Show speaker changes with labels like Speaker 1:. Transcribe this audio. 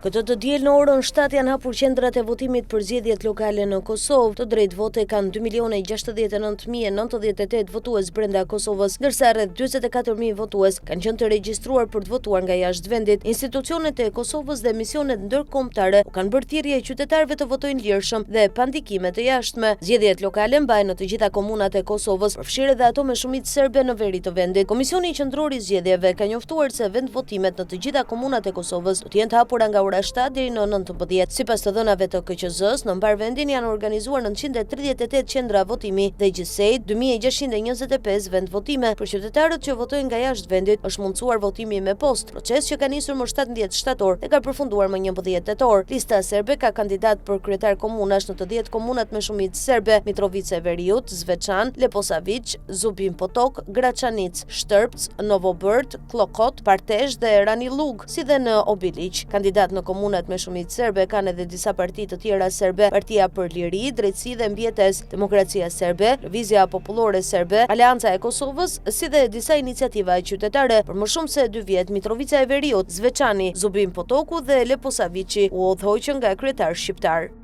Speaker 1: Këtë të diel në orën 7 janë hapur qendrat e votimit për zgjedhjet lokale në Kosovë. Të drejtë vote kanë 2.069.098 votues brenda Kosovës, ndërsa rreth 44.000 votues kanë qenë të regjistruar për të votuar nga jashtë vendit. Institucionet e Kosovës dhe misionet ndërkombëtare u kanë bërë thirrje qytetarëve të votojnë lirshëm dhe pa ndikime të jashtme. Zgjedhjet lokale mbahen në të gjitha komunat e Kosovës, përfshirë edhe ato me shumicë serbe në veri të vendit. Komisioni Qendror i Zgjedhjeve ka njoftuar se vendvotimet në të gjitha komunat e Kosovës do të jenë të hapura nga ora 7 deri në 19. Sipas të dhënave të KQZ-së, në mbarë vendin janë organizuar 938 qendra votimi dhe gjithsej 2625 vendvotime. Për qytetarët që votojnë nga jashtë vendit, është mundësuar votimi me postë, proces që ka nisur më 17 shtator dhe ka përfunduar më 11 tetor. Lista serbe ka kandidatë për kryetar komunash në të 10 komunat me shumicë serbe, Mitrovicë e Veriut, Zveçan, Leposaviq, Zubin Potok, Graçanicë, Shtërpcë, Novobërdë, Kllokot, Partesh dhe Ranillug, si dhe në Obiliq. Kandidatë në komunat me shumicë serbe kanë edhe disa parti të tjera serbe, Partia për Liri, Drejtësi dhe Mbijetesë, Demokracia Serbe, Lëvizja Popullore Serbe, Aleanca e Kosovës, si dhe disa iniciativa qytetare. Për më shumë se dy vjet, Mitrovica e Veriut, Zveçani, Zubin Potoku dhe Leposaviqi u udhëhoqën nga kryetarë shqiptarë.